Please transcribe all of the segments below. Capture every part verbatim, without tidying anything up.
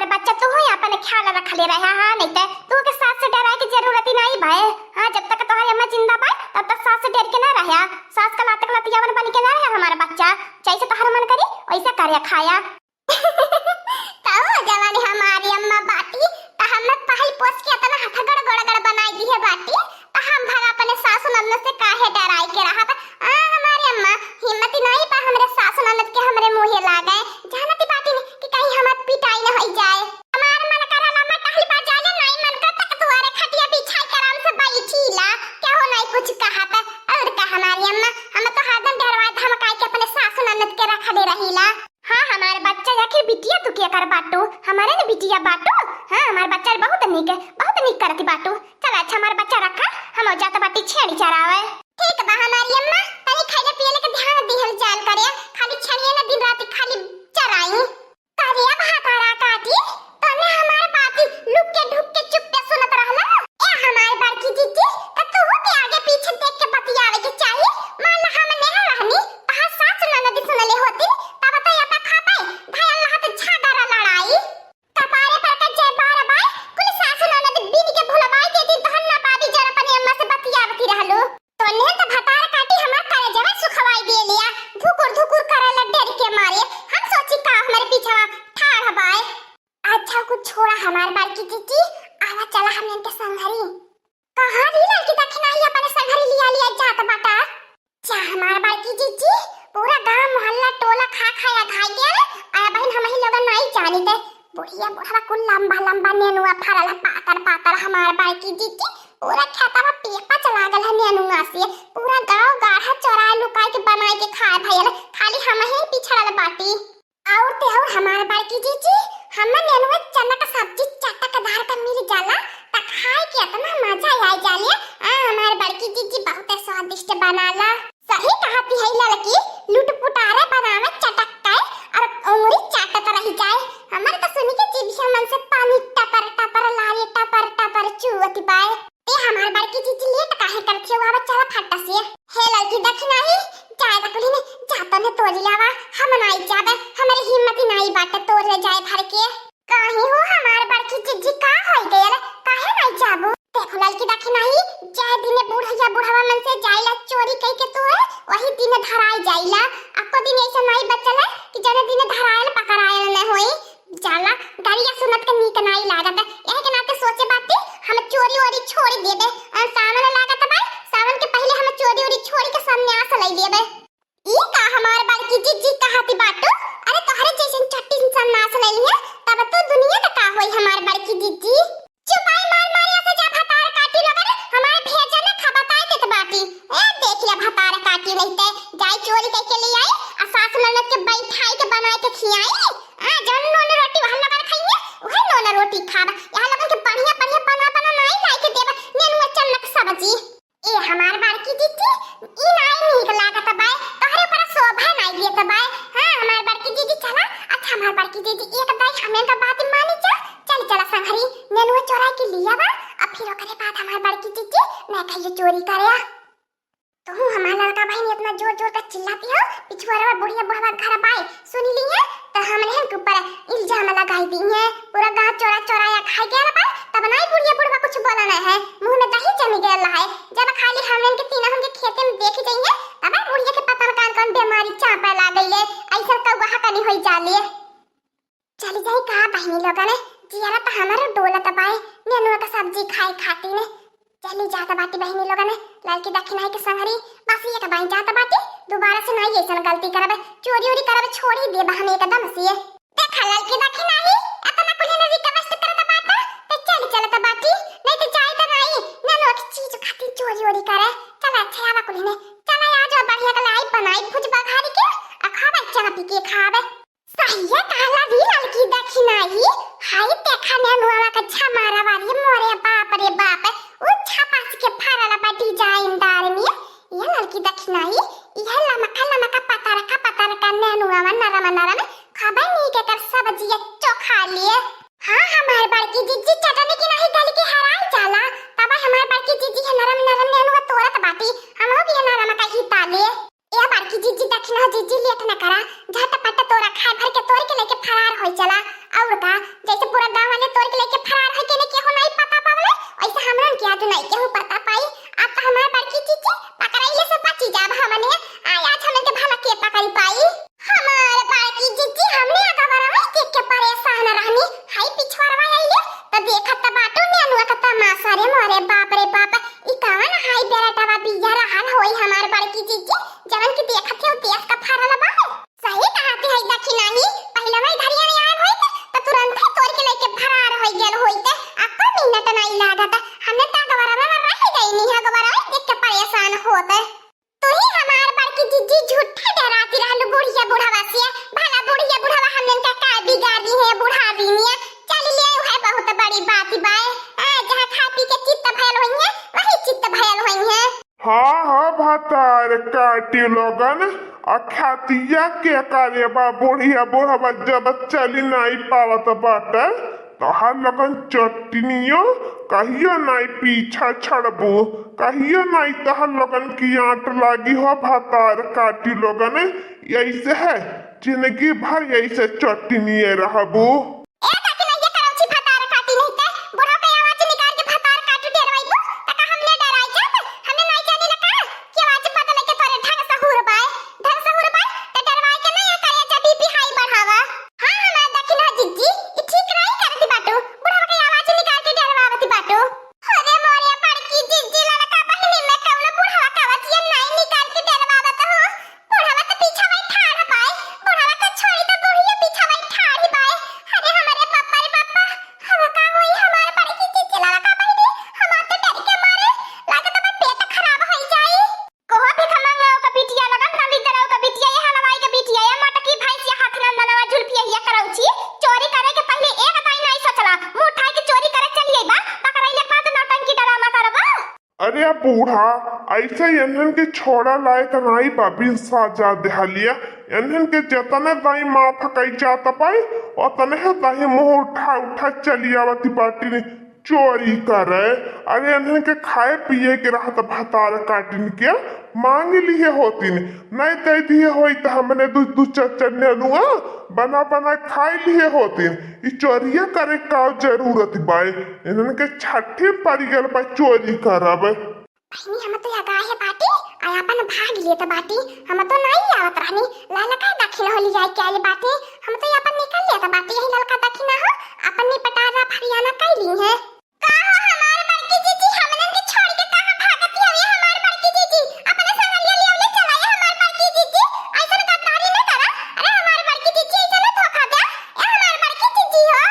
अरे बच्चा, तू ही अपन ख्याल रख ले रहा, हाँ, नहीं तो तू के सास से डराए की जरूरत ही नहीं भाई। हाँ, जब तक तोहरी अम्मा जिंदा बाय, तब तक सास से डर के ना रहा। सास का लातक लतियावन बन के ना रहा हमारा बच्चा। जैसे तोहर मन करी, वैसे करे खाया। तो जवानी हमारी अम्मा बाटी, तो हम पहल पोस के इतना हथगड़ गोड़गड़ बनाई दी है बाटी, तो हम भगा अपने सासु ननद से काहे डराई के रहब? आ, हमारे अम्मा, हिम्मत ही नहीं बा हमरे सासु ननद के हमरे मुँहे लागे। जानती बाटी नहीं कि कहीं हमार पिटाई न होई जाए। हमार मन करा लम्बा टहली पा जाए, नहीं मन कर तक दुआरे खटिया बिछाई के आराम से बैठी ला, केहू नहीं कुछ कहत। और का हमारी अम्मा, हम तो हरदम डरवाए धमकाई के अपने सासु ननद के रखले रहीला। हाँ, हमार बच्चा आखिर बिटिया तू के कर बाटू, हमारे न बिटिया बाटू। हाँ, हमार बच्चा बहुत नीक, बहुत नीक करती बाटू। चल अच्छा, हमार बच्चा रखा, हम जात बाटी छेड़ी चरावे। ठीक बा हमारी अम्मा, तनी खैले पियले के ध्यान दिहल जाल करे, खाली छेड़िए न दिन रात खाली चराई। करे अब हतारा काटी, तने हमार बाती लुक के ढुक के चुप पे सुनत रहला। ए हमार बड़की जीजी, त तू के आगे पीछे देख के बतियावे के चाही। मान ला हम नेह रहनी, तहार सास ननद सुनले होती, तब तो या पे खापे, भयल रहत झगड़ा लड़ाई। कपारे पर का जय बार बाय, कुल सास ननद बिन के भुलवाई देती, धन ना पाबी जर अपने अम्मा से बतियावती रहलू। तोन्हे त भतार काटी हमार करेजवा सुखवाई दे लिया। धुकुर धुकुर करेला डर के मारे। हम सोची का हमारे पीछवा ठाढ़ बाय। अच्छा कुछ छोड़ा हमार बड़की जीजी, आवा चला हम इनके संघरी। कहाँ री लड़की दखिनाही अपने संघरी लिया लिया जात बाटा? जा हमार बड़की जीजी, पूरा गांव मोहल्ला टोला खा खाया खाई गया। आ बहन हम ही लोगन नहीं जानी थे। बुढ़िया बुढ़वा कुल लंबा लंबा नेनुआ फरल है, पातर पातर हमार बड़की जीजी। पूरा खेतवा पेपच लागल है नेनुआ से। पूरा गांव गाढ़ा चोराए लुकाए के बनाए के खाए भयल, खाली हम ही पिछड़ल बाटी। और ते और हमार बड़की जीजी, हम नेनुआ चना का सब्जी चटकदार का मिल जाला, त खाए के इतना मजा आ जाले। आ हमार बड़की जीजी बहुत स्वादिष्ट बनाला। सही कहती है लड़की, लुटपुटारे बनावे चटक के और उंगली चाटत रह जाए। हमारे तो सुनी के जीभिया मन से पानी टपर टपर लारे टपर टपर चुअत बाय। ए हमार बड़की जीजी लेट काहे करत हो? आवा चला फट्टा से। हे लड़की दखिनाही, जाए दा कुली ने, जा तने तोरी लावा, हम नाई जाबे, हमारे हिम्मत ही नाई बाटे तोर ले जाए भर के। काहे हो हमार बड़की जीजी का होई गयल, काहे नाई जाबू? देखो लड़की दखिनाही, जाए दिने बूढ़ या बुढ़वा मन से जाइला चोरी कई के तो है, वही दिने धराई जाइला। अको दिन ऐसा नाई बचल है कि जने दिने धरायल पकड़ायल न होई। जाला, गालिया सुनत के नीक नाई लागत। यही के नाते सोचे बाटी हम चोरी ओरी छोड़ देबे। अ, सावन लागत बा, सावन के पहले हम चोरी ओरी छोड़ के संन्यास ले लेबे। ई का हमार बड़की जीजी कहती बाटू? अरे तोहरे जैसन चट्टी संन्यास ले लिए, तब तो दुनिया का का होई हमार बड़की जीजी। चुपाई मार मार ऐसे जा भतार काटी लगन, हमार भेजा न खा बताई देत बाटी। ए, देख लिया भतार काटी नहीं ते, जाई चोरी करके ले आई, आ सास ननद के बैठाई के बनाए के खियाई। आ, जौन नून रोटी वहाँ लगन खाइए, वही नून रोटी खाब। यहाँ लगन के बढ़िया बढ़िया बना बना नाई लाई के देब, नेनुआ चन्नक सब्जी। ए, हमार बड़की जीजी, ई नाई नीक लागत बाय, तोहरे ऊपर शोभा नाई देत बाय। हाँ, हमार बड़की जीजी चला, अच्छा हमार बड़की जीजी एक दाई हमें तो बात मानी जा, चल चला संघरी, नेनुआ चोराई के लिया बा, अब फिर ओकरे बाद हमार बड़की जीजी ना कहियो चोरी करे। तू हमार लड़का बहिन इतना जोर जोर का चिल्लाती हो, पिछुआरवा बुढ़िया बुढ़वा घर बाय, सुनी ली है, तो हमरे के ऊपर इल्जाम लगाई दी है। पूरा गांव चोरा चोरा या खाई गया बाय, तब नाई बुढ़िया बुढ़वा कुछ बोला नहीं है, मुंह में दही जमी गया है। जब खाली हमरे के तीनों हमके खेते में देख जाइए, तब बुढ़िया के पता न कौन कौन बीमारी चापे लाग गई है, ऐसा कौआ कनी होई जाली। चली जाई का बहिनी लोगन, जियरा त हमरो डोलत बाय, नेनुआ का सब्जी खाए खातिर ने। चली जात बाटी बहिनी लोगन, लड़की दखिनाही के संगरी, बस ये बाई जात बाटी, दोबारा से नाई ऐसन गलती करबे, चोरी उरी करबे छोड़ी देबे हम एकदम से। देखा लड़की दखिनाही, इतना कुल ने request करत बाटा, त चल चलत बाटी, नहीं त जाई त नाई, नेनुआ की चीज खातिर चोरी उरी करे। चल अच्छा आवा कुल ने, चल आ जाओ बढ़िया के लाई बनाई भुज बघारी के, आ खाबे चाह पी के खाबे। सहिया कहला री ललकी दखिनाई, हाय देखा नेनुआ का झमारा वाली, मोरे बाप रे बाप, उ छपास के फरल बा डिजाइनदार में। ये ललकी दखिनाई, ये लमका लमका पतरका पतरका नेनुआ नरम नरम, खबे नीक एकर सब्जिया चोखा लिए। हाँ, हमार बड़की जीजी चटनी की नहीं गल के हराई जाला, तब हमार बड़की जीजी है नरम नरम नेनुआ तोरत बाटी, हमहू भी ये नरम का ही ताले। ए बड़की जीजी, दखिनहो जीजी, लेट न करा, झटपट तोरा खाए भर के तोड़ के लेके फरार होई चला। और का, जैसे पूरा गाँव वाले तोड़ के लेके फरार होई के ने केहू नहीं पता पावले, वैसे हमरन के आज नहीं केहू पता पाई। आज तो हमार बड़की जीजी पकड़ाइले से बची जाब हमने। आ, आज हमन के भला के पकड़ी पाई? हमार बड़की जीजी, हमने अगवरा में देख के परेशान रहनी। हाय पिछवारवा आइले, त देखत त बाटू नेनुआ का तमाशा। रे मोरे बाप रे बाप, ई कवन हाय बेरटवा बिया रहल होई हमार बड़की जीजी, जवन की देखत हो देश का फरल बा। सही कहत है दखिनही, पहिले वही घरिया में आए होइत, त तुरंत ही तोड़ के लेके फरार होई गेल होइत। अक्को मिनट नहीं लागत, हमने त अगवरा में रह गई नहीं, अगवरा देख के परेशान होत। तू ही हमार बड़की जीजी झूठा डराती रहलू बुढ़िया बुढ़वा से। भला बुढ़िया बुढ़वा हमन का का बिगाड़ी है बुढ़ारी में? चल ले, उहे बहुत बड़ी बात बाय। आ, जहाँ खा पी के चित्त भयल होई है, वही चित्त भयल होई है। हाँ, हाँ, भतार काटी लोगन, आ खातिया के करे बा बुढ़िया बुढ़वा जब चली नाई पावत बाटे। तोहार लगन चटनियो कहियो नाई पीछा छड़बू, कहियो नाई तोहार लगन की आंट लागी हो भतार काटी लोगन। ऐसे है जिंदगी भर ऐसे चटनिए रहबू। ए काकी नहीं ये करौची भतार काटी नहीं ते बुढ़ा के आवाज निकाल के भतार काटी डेरवाई तू, त का हमने डराई जात? हमने नाई जानी लका कि आवाज बदले के तोरे ढंग सहूर बाय, ढंग सहूर बाय, त डरवाई के नहीं करे जब बीपी हाई बढ़ावा। हाँ, हमार दखिनहो जीजी, ई ठीक नाई करती बाटू। बुढ़वा के आवाज निकाल के डरवावती बाटू। अरे मोरे बड़की जीजी, लड़का बहिनी में कौनो बुढ़वा का आवाज ये नाई निकाल के डरवावत हो। बुढ़वा तो पीछा वही ठाड़ बाय। बुढ़वा तो छोड़ी तो बुढ़िया पीछा वही ठाड़ बाय। अरे हमारे पापा रे पापा, हम का होई हमारे बड़की जीजी, लड़का बहिनी, हमार तो डर के मारे लागत बा पेट खराब होई जाई। कहो भिखमंगा ओका बिटिया लगन, दलिद्दर ओका बिटिया, ये हलवाई के बिटिया, ये मोटकी भैंसिया हाथ नंदनवा जुल्फिया हिया करौची, चोरी करे के पहिले एक दाई नाई सोचला, मुंह उठाई के चोरी करे चली आई बा, पकड़ाइले के बाद नौटंकी डरामा करबा। अरे बूढ़ा, ऐसे इन्हन के छोड़ा लायक नाई बा, बिन साजा देहलिया, इन्हन के जतने दाई माफ कई जात पाई, ओतने दाई मुंह उठा उठा चली आवती बाटी। चोरी करे। अरे इन्हन के खाए पिए के रहत भतार काटिन के मांग लिहे होतिन, नहीं दे दिहे होई त हमने दू दू चार चार नेनुआ बना बना खाए लिहे होतिन। ई चोरिया करे का जरूरत बाय? इन्हन के छठी पड़ गल बा चोरी करब। बहिनी, हम तो अगाहे बाटी, आ अपन भाग लेत बाटी। हम तो नाई आवत रहनी, लाला का दखिनहो लिया के आइल बाटी। हम तो अपन निकल लेत बाटी, यही ललका दखिनहो अपन निपटारा फरियाना कई ली है। का हो हमार बड़की जीजी, हमनन के छोड़ के कहाँ भागत हवे हमार बड़की जीजी? अपने संगरिया ले ले चला ये हमार बड़की जीजी, ऐसन गद्दारी न करा। अरे हमार बड़की जीजी, ऐसन धोखा दे, ए हमार बड़की जीजी हो।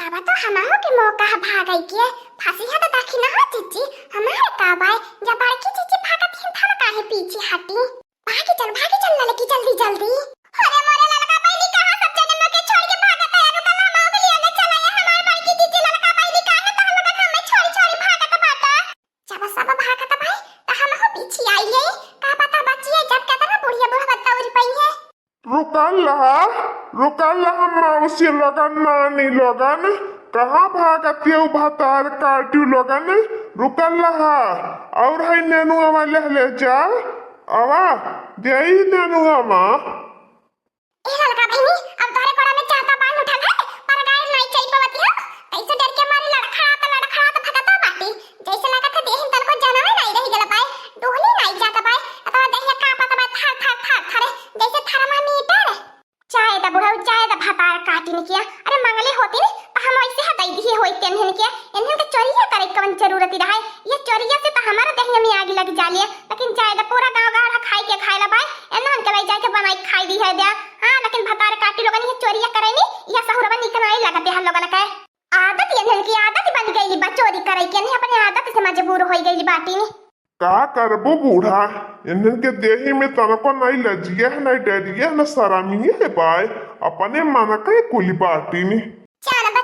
अब तो हमहू के मौका है भागई के, फंसी है तो दखिनहो जीजी, हमार का बाय, जब बड़की जीजी भागत हिन, त हम काहे पीछे हटी? भागी चल, भागी चल ललकी, जल्दी जल्दी। अरे मोरे ललका बहिनी, कहाँ सब जने मोके छोड़ के भागत है? रुका ना, हमहू के लिया ले चला ये हमार बड़की जीजी, ललका बहिनी, काहे तो हम लोगन हमें छोड़ी छोड़ी भागत बाटा? जब सब भागत भाई, त हमहू पीछे आई ले, का पता बचिए जब केतना बुढ़िया बुढ़वा दौड़ पई है। रुकल रहा, रुकल रहा, मौसी लोगन, नानी लोगन, कहाँ भागत ये भतार काटी लोगन? रुकल रहा, और है नेनुआ वाले ले जा, आवा, देई नेनुआ मा। ए ललका बहिनी, अब तोहरे कोरा में चाहता बान उठल है, पर गाय नाई चल पवती हो, कैसे डर के मारे लड़खड़ात लड़खड़ात भगत बाटी। जैसे लागत है देहिन तनको जनवे नाई रह गल बाय, डोहली नाई जात बाय, अतवा देहिया कांपत बा थर थर थर थर, जैसे थर्मामीटर। चाहे द बुढ़ऊ, चाहे द भतार काटिन के, अरे मंगले होती न त हम ऐसे हटाई दिए होई तेनहन के, इन्हन के चोरिया करे कवन जरूरत रहे, ये चोरिया से त हमारा देहिया में आगी लग जाले, लेकिन चाहे द पूरा गांव गाढ़ा खाई के खाए ला बाय, इन्हन के ले जाके बनाई खाई दी है द्या। हाँ, लेकिन भतार काटी लोगन ये चोरिया करे नी, यह सहुरवा निक नाई लगते हर लोगन के। आदत, इन्हन की आदत बन गई बा चोरी करे के, नहीं अपने आदत से मजबूर हो गई बाटी। का करबो बूढ़ा, इन्हन के देही में तनको नहीं लजिया है, नहीं डरिया है, न शरमिया है बाय, अपने मन के कुली बाटी नी। जान बा